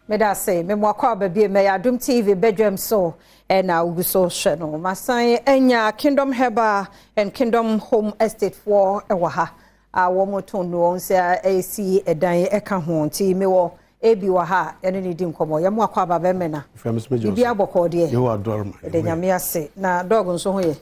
Meda ase. Mema wakɔ aba bio mɛyɛ Adom TV badwam so ɛna wogu so hwɛ no. Masan anya Kingdom Herbal and Kingdom Home Estate foɔ ɛwɔ ha a wɔn to no sɛ ɛsi ɛdan ɛka ho, nti mewɔ ebi wɔ ha a ɛne ne di nkɔmmɔ. Yɛmo akɔ aba bɛmɛ na biribi abɔkɔɔ deɛ, ɛde Nyame ase na dɔg nso ho yɛ.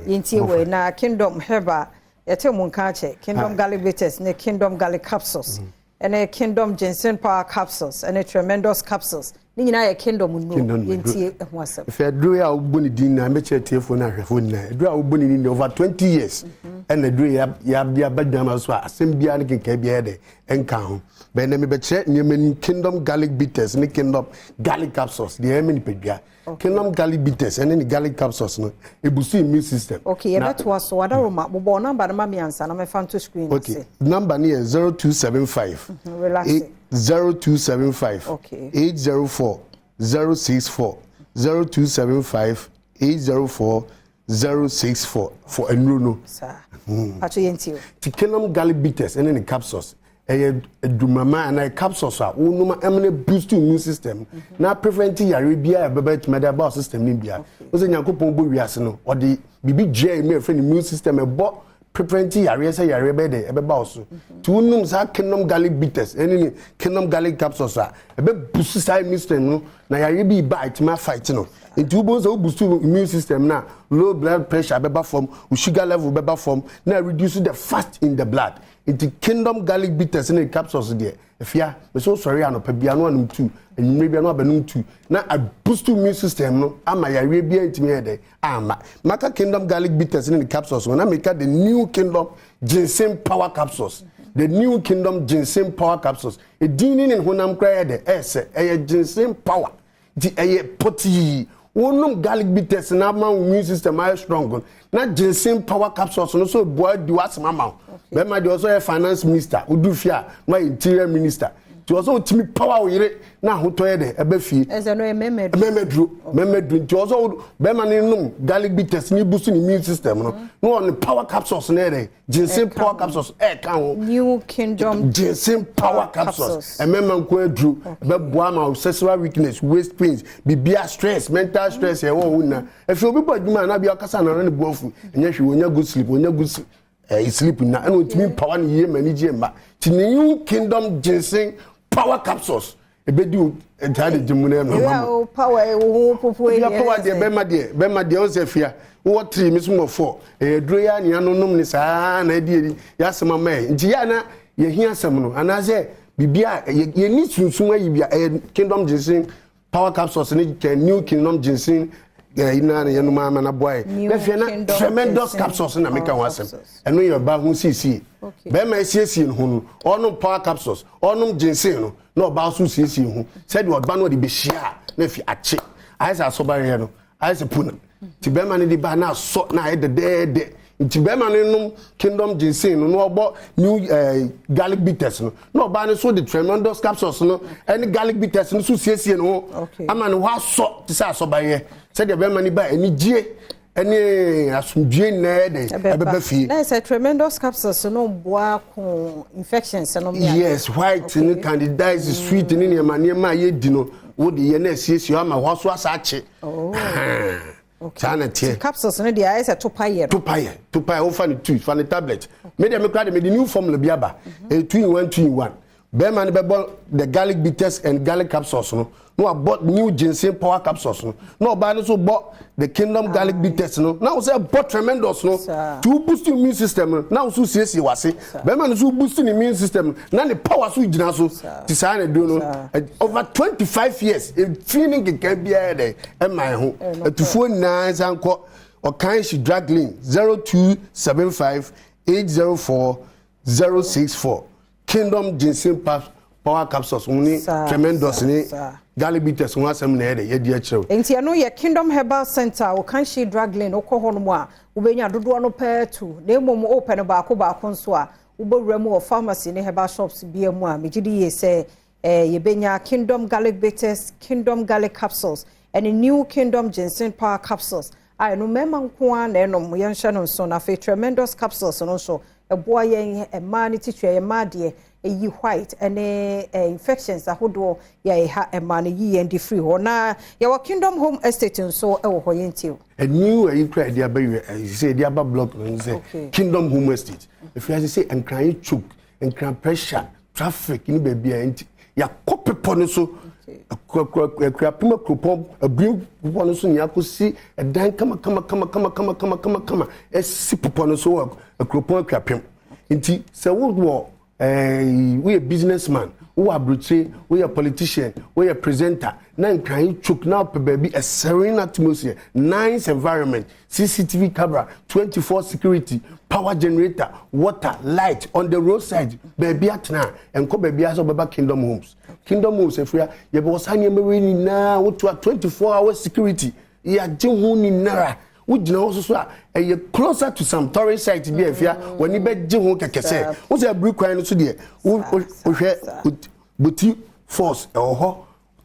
Yɛntie wɔ na Kingdom Herbal, yɛte mu nka akyɛ Kingdom Garlic Bitters ne Kingdom Garlic Capsules ɛne Kingdom Ginseng Power Capsules ɛne Tremendous Capsules ne nyinaa yɛ Kingdom nnuro. Yɛntie ɛho asɛm. Fɛ aduro yi a wobɔ ne din na mɛkyerɛ tiefoɔ no ahwɛfoɔ nyinaa, aduro a wobɔ ne din over 20 years ɛna aduro yi yɛade aba dwama so a asɛm biara ne kenkan biara dɛ ɛnka ho bɛn na mebɛkyerɛ nneɛma ni. Kingdom Garlic Bitters ne Kingdom Garlic Capsules deɛ, ɛmɛ nipadua Kingdom Garlic Bitters ɛne ne garlic capsules no ebusu immune system. Ok, yɛbɛtoa so. Wadaroma, bobɔ number no ma me ansa na mɛfa nto screen. Ok, number no yɛ 0275 Relax. 0275 804 064, 0275 804 064 for nnuro no. Saa patro, yɛntie o. Ti Kingdom Garlic Bitters ɛne ne capsules ɛyɛ adumama anaa capsules a wɔnom ɛmene boost immune system na prevent yare biara ɛbɛbɛ tuma de aba system no bia. Wọ́n sɛ Nyankopɔn bɔ wiase no, ɔde biribi dua yi mu ɛfɛ ne immune system, ɛbɔ prevent yareɛ sɛ yareɛ bɛyɛ dɛ ɛbɛba wo so. Nti wonom saa Kingdom Garlic Bitters ɛne ne Kingdom Garlic Capsules a, ɛbɛ boost saa immune system no na yareɛ bi ba a, ɛtumi afight no. Nti wobɛhu sɛ wo boost immune system na low blood pressure bɛba fam, wo sugar level bɛba fam na reduce the fat in the blood. Nti Kingdom Garlic Bitters ne capsules deɛ, efia mɛ sɛ wosɔre anɔpa bia no anom tu, anwummerɛ bia no abɛnom tu na aboost immune system no ama yareɛ bia ntumi yɛ dɛ ama. Maka Kingdom Garlic Bitters ne ne capsules no na meka the new Kingdom Ginseng Power Capsules. The new Kingdom Ginseng Power Capsules, edin ne ne honam koraa yɛ dɛ ɛsɛ ɛyɛ ginseng power, nti ɛyɛ pɔtii. Wɔnom garlic bitters na ama wo immune system ayɛ strong na ginseng power capsules no so boa di w'asɛm ama wo. Bɛrima deɛ, ɔsɔ yɛ finance minister, odu fie a na ɔyɛ interior minister, nti ɔsɔ otumi power wo yere na ahotɔ yɛ dɛ ɛbɛ fie. Ɛsɛ no yɛ mɛmɛ. Mɛmɛduro, mɛmɛduro. Nti ɔsɔ bɛrima ne nom garlic bitters ne boost ne immune system no na ɔne power capsules ne yɛ dɛ ginseng power capsules ɛɛka ho. New Kingdom Ginseng Power Capsules, ɛmɛma nko aduro ɛbɛboa ma sexual weakness, waist pains, bibia stress, mental stress ɛwɔ wo nyinaa. Efi obi bɔ adwuma anabi ɔkasa na ne bu afu, ɛnyɛ hwee, wonya good sleep, wonya good sleep na ɛna otumi power ne yie ma ne gye mma. Ti New Kingdom Ginseng Power Capsules ebedi o ntaa de gye mu na ɛmɛ ma o power wo popo. Yi power deɛ, bɛrima deɛ ɔsɛ fia wɔ three, mi so wɔ four. Ɛyɛ duro yɛ anea no nom ne saa na ɛdi edi yɛ asɛm ama yɛ. Nti yɛ ana yɛhia asɛm no anaasɛ biribi a yɛni sunsun ayi bi a ɛyɛ Kingdom Ginseng Power Capsules ne New Kingdom Ginseng ɛyi na yɛnum ama na boa yɛ. N'afia na Tremendous Capsules na meka ho asɛm. Ɛno yɛ ɔbaa ho siesie. Bɛrima esiesie ne ho no, ɔnom power capsules, ɔnom ginseng no na ɔbaa nso siesie ho sɛdeɛ ɔba no ɔde bɛhyia a na afi akye ayɛ sɛ asɔbareɛ no ayɛ sɛ puna. Nti bɛrima no de ba na asɔ na ayɛ dɛdɛɛdɛ. Nti bɛrima no nom Kingdom Ginseng no na ɔbɔ new garlic bitters no na ɔbaa no so de Tremendous Capsules no ɛne garlic bitters no so siesie ne ho ama ne ho asɔ te sɛ asɔbareɛ, sɛdeɛ bɛrima no ba anigye ɛne asomdwie nyinaa de ɛbɛba fie. Na sɛ Tremendous Capsules no boa ko infections no? Yes, white ne candidiasis, sweet ne nneɛma a yɛdi no, wode yɛ na asiesie ama hɔ so asa akye. Saa na teɛ. Capsules no deɛ, ayɛ sɛ topa yɛ no. Topa yɛ, topa yɛ. Wofa ne two, fa ne tablet. Me deɛ, me kora de me de new formula bi aba. Ɛyɛ two in one, two in one. Bɛrima no bɛbɔ the garlic bitters and garlic capsules no na wabɔ new ginseng power capsules no na ɔbaa no nso bɔ the Kingdom garlic bitters no na wosɛ bɔ Tremendous no to boost immune system no na woso siesie wase. Bɛrima no nso boost ne immune system no na ne power so gyina so. Ti saa na duro no over 25 years efi ne nkeka biara dɛ ɛma ɛho atufuo nyinaa nsa nkɔ Ɔkan Drug Lane, 0275 804 064. Kingdom Ginseng Power Capsules ho ne Tremendous ne garlic bitters ho asɛm na yɛde yɛdi akyerɛw. Nti ɛno yɛ Kingdom Herbal Center, Okanshi Drug Lane. Wokɔ hɔ nom a, wobɛnya dodoɔ no pɛɛ tu, na mmom wopɛ no baako baako nso a, wobɛwura mu wɔ pharmacy ne herbal shops bia mu a, megye di yie sɛ yɛbɛnya Kingdom Garlic Bitters, Kingdom Garlic Capsules ɛne New Kingdom Ginseng Power Capsules a ɛno mmarima nko ara na ɛnom. Yɛnhyɛ no nso. Na afei Tremendous Capsules no nso ɛboa yɛn mmaa no titiri, yɛn mmaa deɛ. Ɛyi white ne infections ahodoɔ yɛ ɛha ɛma no yi yɛn de firi hɔ. Na yɛwɔ Kingdom Home Estate nso wɔ hɔ, yɛntie o. Ɛni ɛyi kura ɛde aba yɛ sɛ ɛde aba block no sɛ Kingdom Home Estate efi ase sɛ Nkran yɛ choke, Nkran pressure, traffic ne baabi a nti yɛakɔ pepɔ no so, Akuapem kuropɔn abue pepɔ no so ne yɛakɔsi ɛdan kama kama kama kama kama kama kama kama ɛsi pepɔ no so wɔ kuropɔn Akuapem. Nti sɛ wowɔ woyɛ businessman, wowɔ aburokyire, woyɛ politician, woyɛ presenter na Nkran choke na wopɛ baabi a serene atmosphere, nice environment, CCTV camera, 24 security, power generator, water, light, on the roadside, baabi atena a nkɔ baabi asɛ wobɛba Kingdom Homes. Kingdom Homes afiri a yɛbɛwɔ saa nneɛma wei nyinaa. Wotoa 24 hour security, yɛagye ho nyinara. Wogyina hɔ soso a ɛyɛ closer to some tourist site bi afia w'ani bɛgye ho kɛkɛ sɛ wo sɛ abiri kwan no so deɛ, wohwɛ Boti Force ɛwɔ hɔ,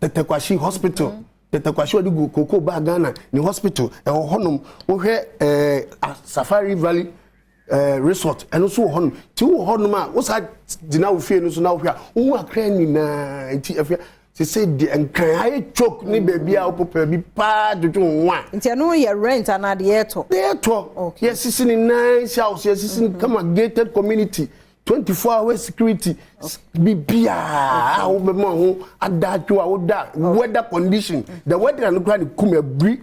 Tetteh Quarshie Hospital, Tetteh Quarshie wɔde gu koko baa Ghana ne hospital ɛwɔ hɔnom. Wohwɛ Safari Valley Resort, ɛno nso wɔ hɔnom. Nti wowɔ hɔnom a wosa gyina wo fie no so na wohwɛ a wohu Akra nyinaa. Nti afia sese deɛ Nkran ayɛ choke ne baabi a wopɔ baabi paa dwodwo wo ho a. Nti ɛno yɛ rent anaa deɛ yɛtɔ? Yɛtɔ. Yɛsisi ne nice house, yɛsisi ne kama, gated community, 24 hour security, bibiaa a wobɛma ho adadwo a woda. Weather condition, the weather no kora ne kum abiri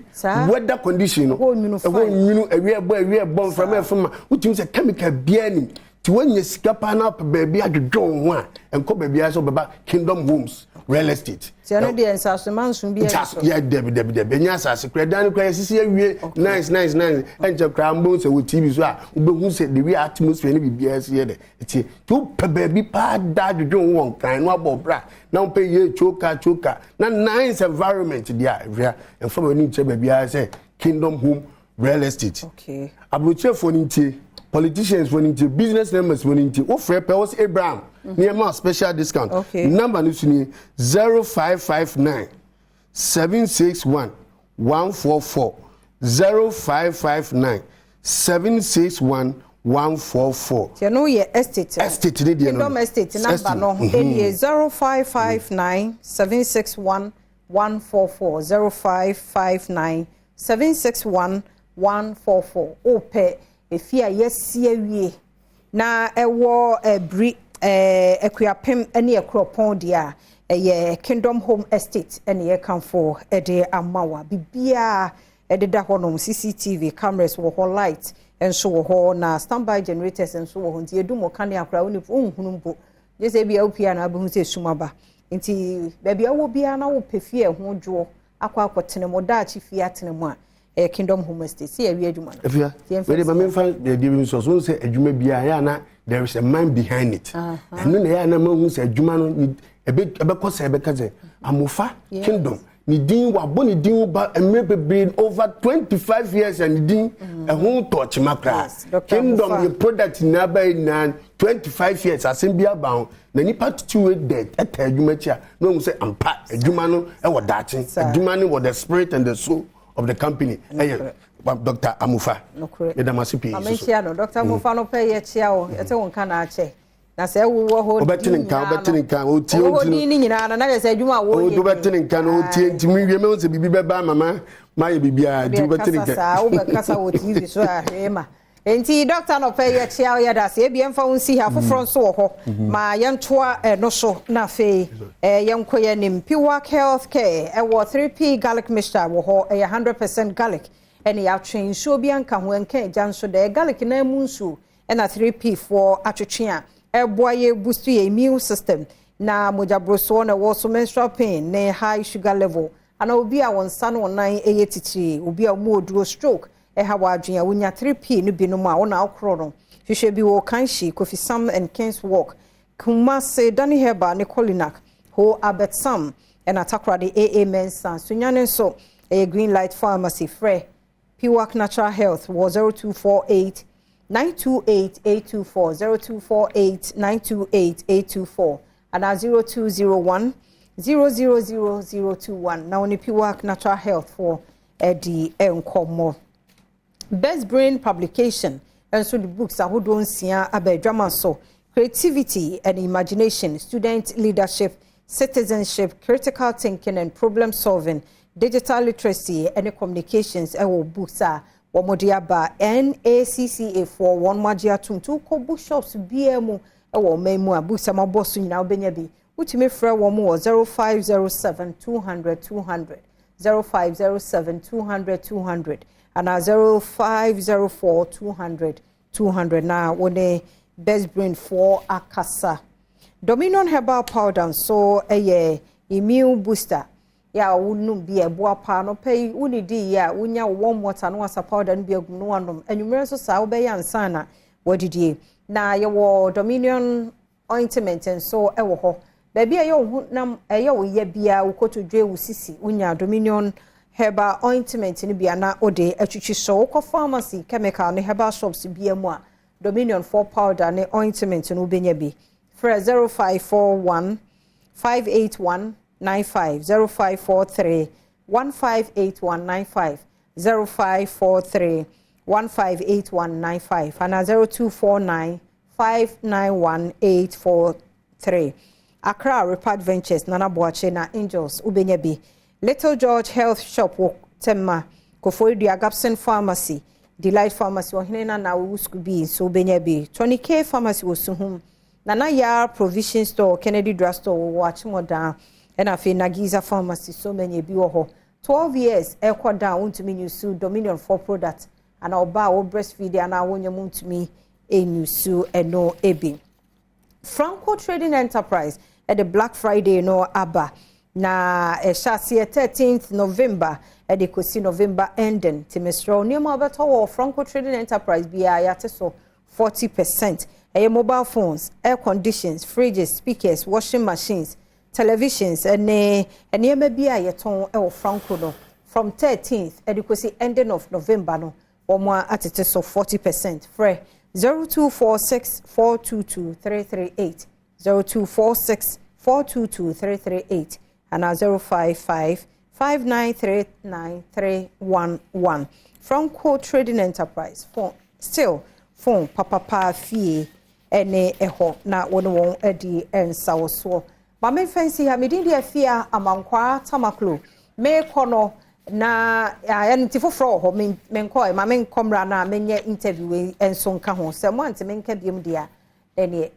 weather condition no. Ɛhɔ nwunu. Ɛhɔ nwunu, awia ɛbɔ, awia ɛbɔ, mframa ɛfama, wotumi sɛ chemical biara nim. Nti woanya sika paa na wopɛ baabi adwodwo wo ho a, ɛnkɔ baabiara sɛ wobɛba Kingdom Homes Real Estate. Nti ɛno deɛ nsasoma nso bi. Nti yɛ dɛbi dɛbi dɛbi, ɛnyɛ asase kora, ɛdan no kora yɛsisi awie, nice nice nice. Ɛnkyɛ kora mbɔ sɛ wɔ TV so a wobɛhu sɛ the way atmosphere ne biribiara si yɛ dɛ ɛtie. Nti wopɛ baabi paa da adwodwo wo wɔ Nkran no abɔ bra na wopɛ yɛ twoka twoka na nice environment deɛ a, ɛhwɛ ɛmfa w'ani nkyerɛ baabiara sɛ Kingdom Home Real Estate. Aburokyerefoɔ no ntie, politicians foɔ no ntie, business members foɔ no ntie. Wofrɛ pɛ wɔ sɛ Abraham nneɛma special discount. Number no so nie: 0559 761 144, 0559 761 144. Nti ɛno yɛ estate no. Estate ne deɛ no. Kingdom Estate number no ɛnie: 0559 761 144, 0559 761 144. Wopɛ efi a yɛsi awie na ɛwɔ ɛbiri Akuapem ne Akuropɔn deɛ a, ɛyɛ Kingdom Home Estate ɛne yɛkamfo ɛde ama wa. Biribiara ɛdeda hɔnom, CCTV cameras wɔ hɔ, light nso wɔ hɔ, na standby generators nso wɔ hɔ. Nti yɛdum kanea koraa wone wonhunu mpo, gye sɛ ebia wopie na wobɛhu sɛ esum aba. Nti baabi a wɔ biara na wopɛ fie ɛho dwoɔ akɔ akɔtena mu, daakye fie atena mu a, ɛyɛ Kingdom Home Estate. Si yɛwie adwuma no. Efia wɛde ma memfa deɛ bi nso so sɛ adwuma biara yɛ ana there is a man behind it. Ɛno na yɛ ana ma hu sɛ adwuma no ɛbɛkɔ sɛ ɛbɛka sɛ Amofa Kingdom ne din wabɔ ne din ba mmerɛ bebree, over 25 years a ne din ɛho tɔ kyima koraa. Kingdom yɛ product nyinaa bɛyɛ nyinaa 25 years, asɛm bi aba ho na nipa tutu wei dɛ ɛta adwuma akyi a na ohun sɛ ampa adwuma no ɛwɔ daakye. Adwuma no wɔ the spirit and the soul of the company ɛyɛ Dr Amofa. Yɛdam pii. Maame nkyia no, Dr Amofa no pɛ yɛ kyia o, yɛte wo nka na akyɛ na sɛ ɛwowɔ hɔ. Wobɛte ne nka, wobɛte ne nka, otie. Ɔwɔ din ne nyinaa no na yɛ sɛ adwuma a wɔyɛ. Wobɛte ne nka na otie. Nti mi wie mɛhu sɛ biribi bɛba mama mayɛ biribiara, nti wobɛte ne nka. Saa wobɛkasa wɔ TV so a hwee ma. Nti doctor no pɛ yɛ kyia, yɛ da se ebi yɛmfa wo nsi ha. Foforɔ nso wɔ hɔ ma yɛntoa ɛno so na afei yɛnkɔ yɛ anim. Piwak Health Care ɛwɔ 3P Garlic Mixture wɔ hɔ, ɛyɛ 100% garlic ɛne yɛatwe, nsuo bi anka ho, ɛnka agya nso dɛ garlic na mu nsuo ɛna 3P foɔ atwetwe a ɛboa yɛ boost yɛ immune system na mogyaborosoɔ na ɛwɔ so, menstrual pain ne high sugar level, ana obi a wɔn nsa ne wɔn nan yɛ titiri, obi a wɔn oduro stroke ɛha wɔ adwene a wonya 3P no binom a wɔn akorɔ no hwehwɛ bi wɔ Kanshi, Kofi Sam and Kings Walk, Kumase, Danny Herbal ne Kolinak ho, Albert Sam ɛna Takoradi, AA Mensa Sunyane nso ɛyɛ Green Light Pharmacy. Frɛ Piwak Natural Health wɔ 0248 928 824, 0248 928 824 ana 0201 000021 na wɔne Piwak Natural Health for ɛdi nkɔmmɔ. Best Brain Publication nso de books ahodoɔ nsia aba adwama so. Creativity and imagination, student leadership, citizenship, critical thinking and problem solving, digital literacy and communications ɛwɔ books a wɔn de aba. NaCCA foɔ wɔn mo agye atum to kɔ bookshops biara mu ɛwɔ ɔman mu a books a mabɔ so nyinaa, wobɛnya bi. Wotumi frɛ wɔn wɔ 0507 200 200, 0507 200 200 anaa 0504 200 200 na wɔne Best Brain foɔ akasa. Dominion Herbal Powder nso yɛ immune booster yɛ a wonum bi a ɛboa paa no pɛ yi. Wone di yie a, wonya warm water na wasa powder no bi agum na wanom. Anwummerɛ nso saa wobɛyɛ ansa na wadidie. Na yɛwɔ Dominion Ointment nso wɔ hɔ. Baabi a ɛyɛ wo ho nam, ɛyɛ wo yɛ biara, wo kotodwe, wo sisi, wonya Dominion Herbal Ointment no bi ana wode atwitwi so. Wokɔ pharmacy, chemical ne herbal shops bia mu a, Dominion for powder ne ointment no wobɛnya bi. Frɛ 0541 581 95, 0543 158195, 0543 158195 ana 0249 591843. Accra, Repart Ventures, Nana Boakye na Angels wobɛnya bi. Little George Health Shop wɔ Tema, Koforidua, Gapson Pharmacy, Delight Pharmacy, Ɔhene na na wo school bi nso wobɛnya bi. Tony K Pharmacy wɔ Suhum, Nana Yar Provision Store, Kennedy Drug Store wɔ Akyemɔdan, ɛna afei Nagiza Pharmacy so manya bi wɔ hɔ. 12 years ɛkɔ down, wontumi use Dominion for product, ana ɔbaa a wɔ breastfeed anaa wɔnyɛ mu ntumi use ɛno ebi. Franco Trading Enterprise ɛde Black Friday no aba na ɛhyɛ aseɛ 13th November ɛde kɔsi November ending. Nti mesrɛ, nneɛma a wɔbɛtɔ wɔ Franco Trading Enterprise biara, yɛate so 40%. Ɛyɛ mobile phones, air conditions, fridges, speakers, washing machines, televisions ɛne nneɛma bi a yɛtɔn ɛwɔ Franco no, from 13th ɛde kɔsi ending of November no, wɔn atete so 40%. Frɛ 0246 422 338, 0246 422 338 ana 055 5939311. Franco Trading Enterprise, phone still phone papapa fie ɛne ɛhɔ na wɔne wɔn adi nsawosoɔ. Maame mfɛnsi ha, medin de Afia Amankwaa Tamaklo. Meekɔ no na ɛno nti foforɔ wɔ hɔ. Menkɔ, ma menkɔ mmra na menyɛ interview nso nka ho. Sɛ mo ante menka biom deɛ a, ɛneɛ.